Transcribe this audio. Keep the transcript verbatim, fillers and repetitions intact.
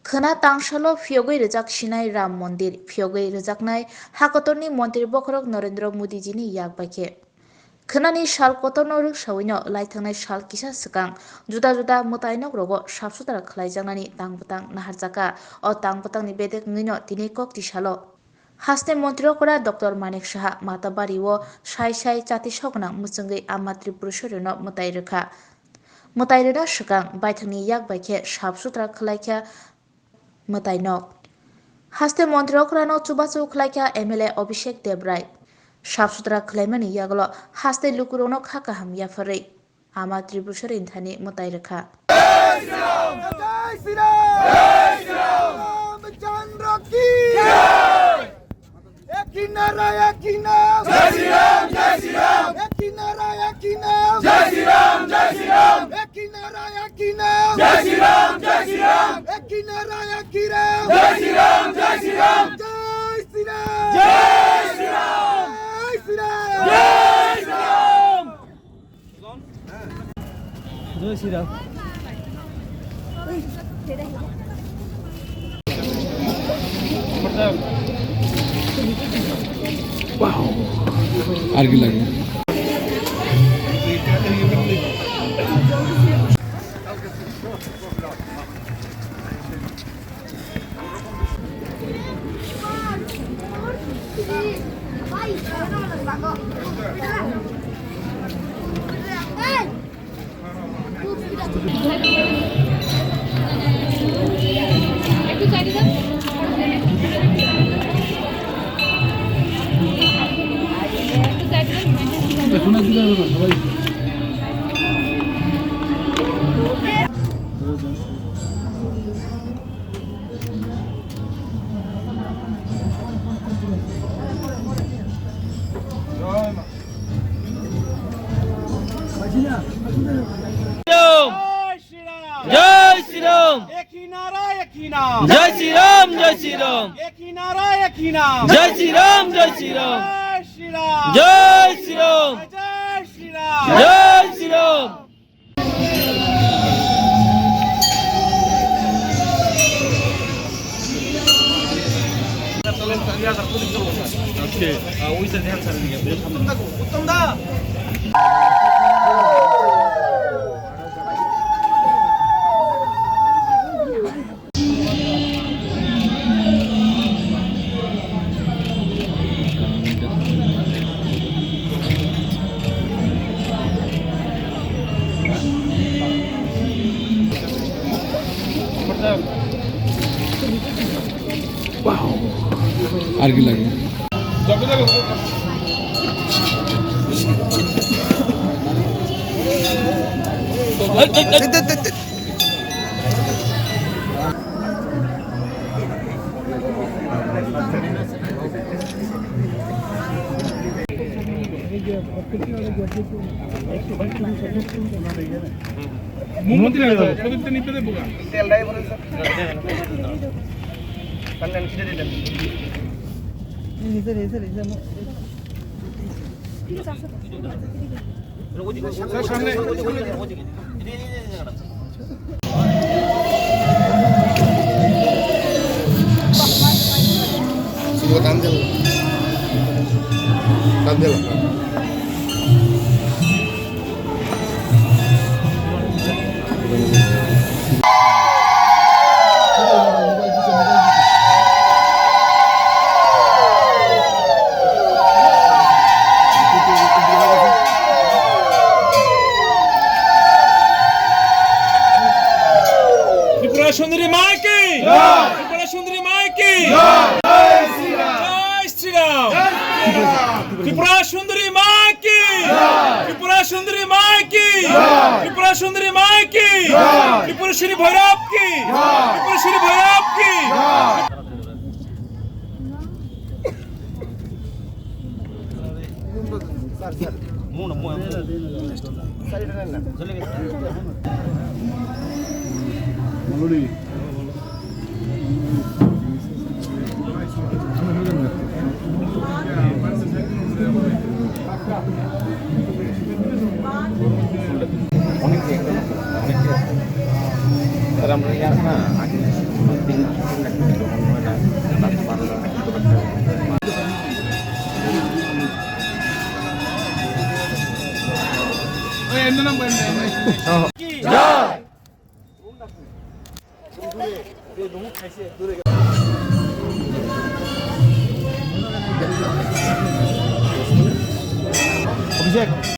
Khwna tangsalo phiyogwi rwjak sinai Ram Mondir, phiyogwi rwjaknai hakotorni montri bokhorok Narendra Modijini yak bai khe. Khwnani sal kotorno rwksaui no laithangnai sal kisa swkang juda juda mwtainok rogo sap sutra khlaijaknani tang bwtang naharjakha. O tang bwtangni bedek wngwi no tini kokti salo haste montri okra Doctor Manik Saha Matabari o sai sai chati sogwnang mwchwngwi Ama Tripureshwari no mwtai rwkha. Mwtai rwna swkang baithangni yak bai khe sap sutra khlaikha mwtainok. Haste montri okrano chubachu khlaikha M L A Abhishek Debrai. Sap sutra khlaimani yagulo haste lukurokno kha kaham yapharwi Ama Tripureshwari thani mwtai rwkha. जय श्री राम। जय श्री राम। रामचंद्र की जय। एक ही नारा, एक ही नाम। जय श्री राम, जय श्री राम। एक ही नारा, एक ही नाम। जय श्री राम, जय श्री राम। एक ही नारा, एक ही नाम। जय श्री राम, जय श्री राम। एक ही नारा, एक ही नाम। जय श्री राम, जय श्री राम। जय श्री राम। जय श्री राम। जय श्री राम। जय श्री राम। জয় শ্রীরাম। আর কি লাগে? श्रीराम। जय श्रीराम। एक ही नारा, एक ही नाम। जय श्रीराम, जय श्रीराम। एक ही नारा, एक ही नाम। जय श्रीराम, जय श्रीराम। जय श्रीराम। जय श्रीराम। जय श्रीराम। जय Shriram. Wow. Ar ki lage? Tripura सुंदरी माँ की। त्रिपुरा सुंदरी माँ की। जय श्री राम। त्रिपुरा सुंदरी माँ की। त्रिपुरा सुंदरी माँ की। त्रिपुरा सुंदरी माँ की। त्रिपुरा श्री भैरव की। त्रिपुरा श्री भैरव की। Abhishek.